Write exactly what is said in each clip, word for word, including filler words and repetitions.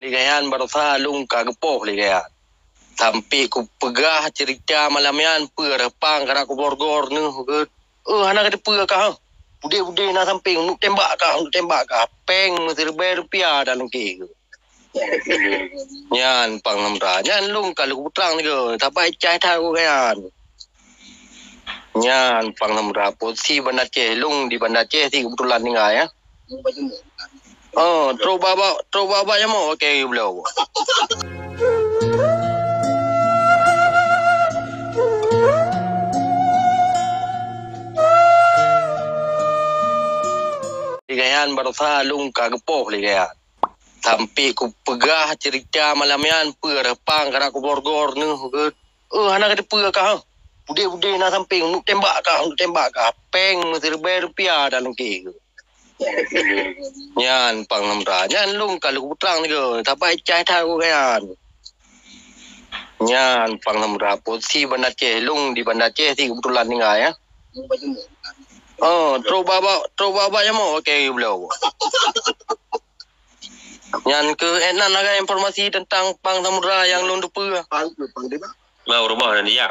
Lé gobnyan barosa lôn ka geupoh lé gobnyan. Sampai kupeugah cerita malam nyan, peue reuh pang karap kuborgor neuh geuh. Eh, hana kateupeue kah, eh? Udeh-udeh na sampéng, neuk tembak kah, neuk tembak kah. Péng meusiribèe rupiah dalam kèh geuh. Nyan pang Hamzah. Nyan lôn ka lôn kupeutrang lé geuh. Sabai cai that geuh nyan. Nyan pang Hamzah. Posisi Banda Aceh, lôn di Banda Aceh sit keubeutulan tinggai, ya. Oh, trok bak, trok bak, bak nyamok, oke, bloe. Lé gobnyan barosa lôn ka geupoh lé gobnyan. Sampai kupeugah cerita malam nyan, peue reuh pang karap kuborgor neuh geuh. Eh, hana kateupeue kah, eh? Udeh-udeh na sampéng, neuk tembak kah, neuk tembak kah. Péng meusiribèe rupiah dalam kèh geuh. Nyan pang Hamzah. Nyan lôn ka lôn kupeutrang lé geuh. Sabai cai that geuh nyan. Nyan pang Hamzah. Posisi Banda Aceh, lôn di Banda Aceh sit keubeutulan tinggai, ya. Oh, trok bak, bak, trok bak, bak nyamok, oke, bloe. Nyan keuh, eh, nan lagèe informasi teuntang pang Samudra nyang lôn teupeue. Pang tu, pang di bak. Mau rubah nanti, ya.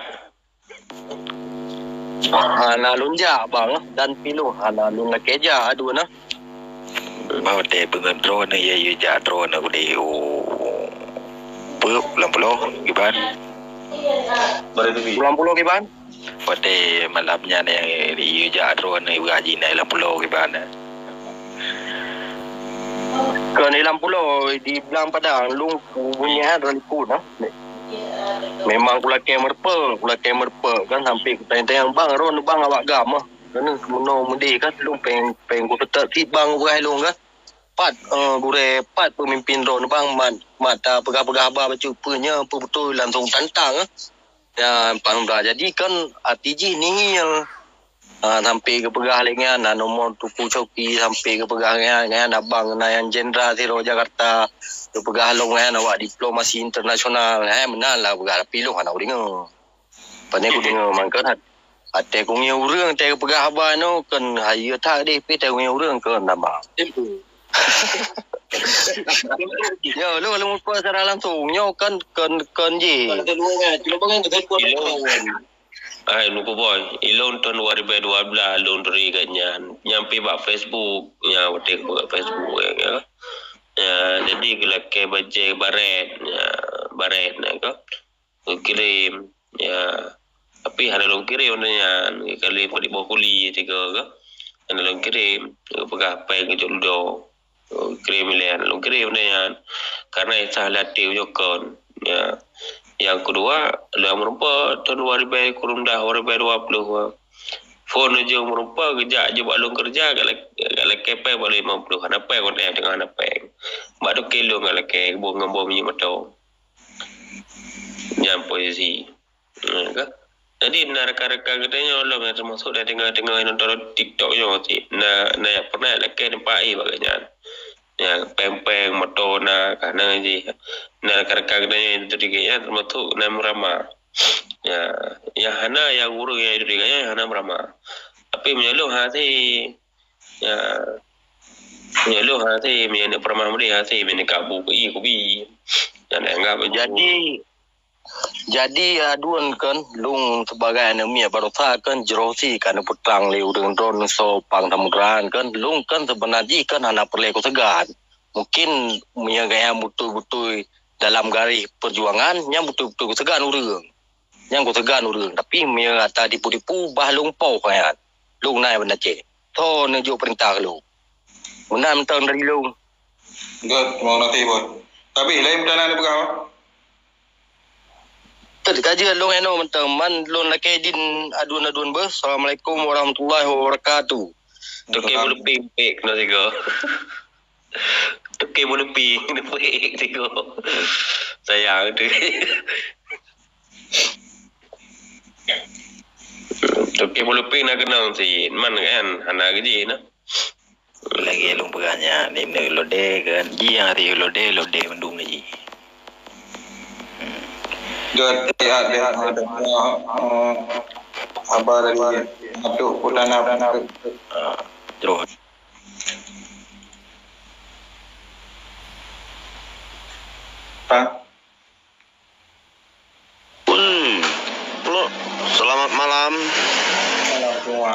Hana lôn jak, bang, dan piloh hana lôn lakèe jak, aduh, nah. Mau teh beungon droeneuh, ya, ya, jak droeneuh, udeh, oh. Peue, lam pulo, kiban? Lam pulo, kiban? Watèe malam nyan, eh, yue jak droeneuh, yue gaji na lam pulo kiban, eh. Kon lam pulo, di Blang Padang, lôn bunyi hán raliku na. Memang kulakèe meureupeuk, kulakèe meureupeuk kan, sampai kutanyong-tanyong, "Bang, droeneuh bang awak GAM ah." Keuneuk meunoe meudeh kan, lôn péng, péng kuseutôt sit bang beurai lôn kan. Pat, eh, gurèe, pat peumimpin droeneuh bang, mat, mat tapeugah-peugah haba bacut peue nyoe, peue beutôi langsông tantang, eh. Ya, paham tak? Jadi kan arti jih nihil. Ha, sampai geupeugah lé nyan, na nomor Teungku Coki, sampai geupeugah nyan, nyan abang na nyang jenderal sidroe Jakarta, geupeugah lôn nyan awak diplomasi internasional, eh, meunan lah peugah, tapi lôn hana kudeungö. Pane kudeungö mangkeuh that. Até kungieng ureueng, até geupeugah haba nyoe, kon hayeue that deh, pih até kungieng ureueng kon nama. Yo, lôn, lôn muka secara langsung. Nyoe kon, kon, kon jih. Ilôn, ai, Teungku Boy, ilôn thôn dua ribu dua belas lôn turi gobnyan. Nyang pih bak Facebook, nyang watèe bak Facebook, ya. Ya, jadi geulakèe bajèe barèt, ya, barèt, na, ka. Geukirém, ya. Tapi hana lôn kirém benda nyan, kali peuet boh kuli tiga ka. Hana lôn kirém, peugah péng keu cok ludo. Kirém ilèe, hana lôn kirém benda nyan. Karena isah lam até ujoe kon. Ya. Nyang keudua, lôn meureumpok thôn dua ribu, kureueng dah dua ribu dua puluh. Phôn ujoe meureumpok geujak jeuet bak lôn keureuja, gak lak-, gak lakèe péng bak lôn limong ploh. Hana péng, kon eh, teungoh hana péng. Bak toke lôn gak lakèe, geuboh ngon boh minyeuk moto. Nyan posisi. Nah, ka. Jadi, na rakan-rakan geutanyoe lom nyang teumasok nyang teungoh-teungoh nonton TikTok nyoe cit. Na, na nyang pernah lakèe nampak eh bak gobnyan. Nyang péng-péng, moto na, ka na jih. Na rakan-rakan geutanyoe nyang teudeungoe nyan teumasok na meurama. Ya, nyang hana, nyang ureueng nyang teudeungoe nyan hana meurama. Tapi meunyoe lôn hase, ya, meunyoe lôn hase, meunyoe aneuk peuramah meudeh hase, meunyoe ka bu keu i, kubi. Nyang anggap jadi, jadi, aduen kon lôn sibagai aneuk miet barosa kon jroh sit ka neupeutrang lé ureueng droeneuh soe pang Samudra kon, lôn kon seubeuna jih kon hana peureulèe kuseugan. Mungkin meunyoe gaya beutôi-beutôi dalam garéh peujuangan, nyan beutôi-beutôi kuseugan ureueng. Nyan kuseugan ureueng. Tapi meunyoe ata tipu-tipu, bah lôn poh nyan. Lôn na i Banda Aceh. Soe neujok peurintah keu lôn? Meunan mantong dari lôn. Göt, terima kasih, Boy. Tapi lain meunan na peugah, Boy? Teuk ka jeuet lôn inoe mantong, man lôn lakèe idin aduen-aduen beuh. Assalamualaikum warahmatullahi wabarakatuh. Toke Bulupi pek kena tiga. Toke Bulupi kena pek tiga. Sayang tu. Toke Bulupi na keunong cit, man kan? Hana keujih na. Lagèe lôn peugah nyan, nenek lodèe kan. Jih nyang hari lodèe, lodèe mandum lagi. Hmm. Jadi, ada, ada, eh, haba dari Datuk Putana. Ah, terus. Pak. Hmm. Halo, selamat malam. Salam semua.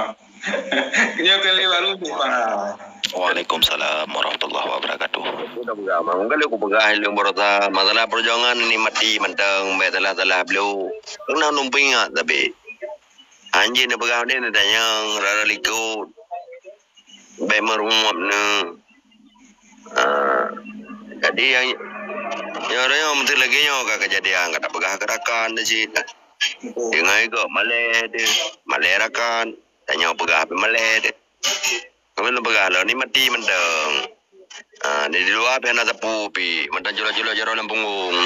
Nyoe kali baru tu, Pak. Waalaikumsalam warahmatullahi wabarakatuh. Udah peugah, Mang. Kan aku peugah ilmu berusaha. Masalah perjuangan ni mati mantong, baik salah-salah belum. Kena numpingat tapi. Anjing ni peugah ni, ni tanyong, rara likot. Baik meureumat ni. Ah, jadi yang, yang orang yang mesti lagi nyoe ka kejadian, kata peugah ke rakan di sini. Dengan ego maleh dia, maleh rakan. Tanya peugah apa maleh dia. Kami nak peugah lah, ni mati mantong. Ah, ni di luar pih hana sapeue pi, mantong culok-culok jaroe lam punggung.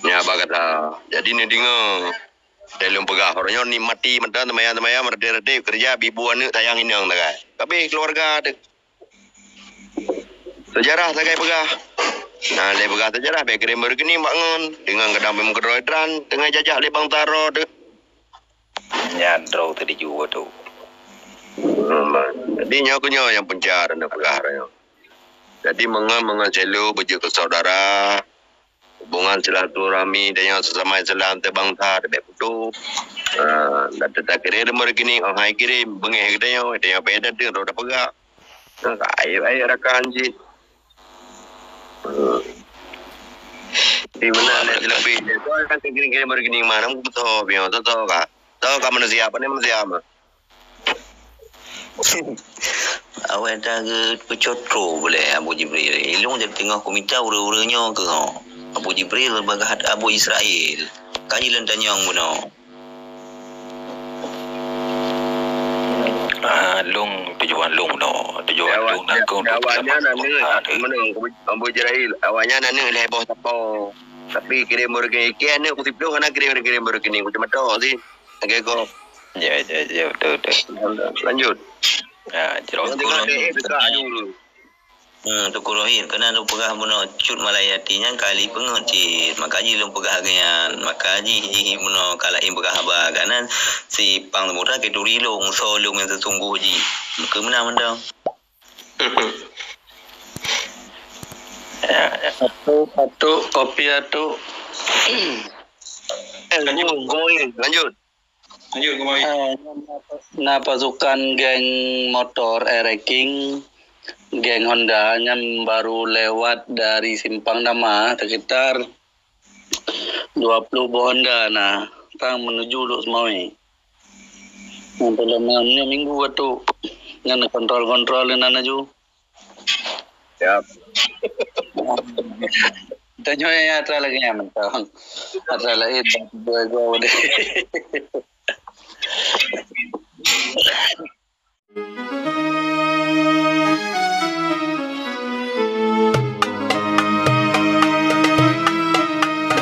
Ni apa kata? Jadi ni dengar. Dalam peugah, orang nyoe ni mati mantong, teumaya-teumaya, meureuti-reuti, keureuja, bibu aneuk, sayang inong sagai. Habéh keuluwarga teuh. Seujarah sagai peugah. Nah, lé peugah seujarah, bèk kirém reukeuning bak ngon, deungon kadang bèk meukeudroe tran, teungoh jajah lé bansa droe teuh. Nyan droe teuh diju tu. Hmm, jadi nyoe keu nyoe nyang peuncar aneuk peugah nyoe. Jadi meungon-meungon selo beujeuet keu saudara, hubungan silaturahmi dan nyang sesama Islam teuh bansa teuh bèk putus. Ah, dan teuta kirém reukeuning, oh hai kirém, beungéh geutanyoe, geutanyoe payah dateueng, droe tapeugah. Nah, ka ayeb-ayeb rakan jih. Hmm. Di mana ada lebih dia tu akan kirém-kirém reukeuning mana, aku beutôi, biar beutôi ka. Tahu ka manusia, apa ni manusia mah? Awai dah geupeutro boleh Abu Jibril. Ilong jadi teungoh kumita ureueng-ureueng nyoe keuh. Abu Jibril bagahat Abu Israel. Kaji lôn tanyong bunoe. Ah, long tujuan long bunoe. Tujuan long nak kong awaknyan aneuk, mana Abu Israel. Awaknyan aneuk lhèe boh sapo. Tapi kirém reukeuning, aneuk kutiploh hana kirém-kirém reukeuning, kucamata sih. Oke, kok. Ya, ya, ya, betul, betul. Lanjut. Ya, Teungku Rohit. Hmm, Teungku Rohit, keunan lôn peugah bunoe cut malayati nyan kali peungeut cit. Maka jih lôn peugah geuh nyan. Maka jih, jih bunoe ka laén peugah haba. Keunan si Pang Samudra keu turi lôn, soe lôn nyang sesungguh jih. Keu meunan mantong. Ya, ya. Atuk, atuk, kopi atuk. Eh, lanjut, lanjut. Lanjut, kembali. Eh, na pasukan geng motor, eh, ranking, geng Honda nyan baru lewat dari Simpang Dama, sekitar dua puluh boh Honda na, tang menuju Lhokseumawe. Sampai lama ni minggu tu, nyan kontrol-kontrol na laju. Siap. Tanyoe atra lagèe nyan mantong. Atra laén dua go deh.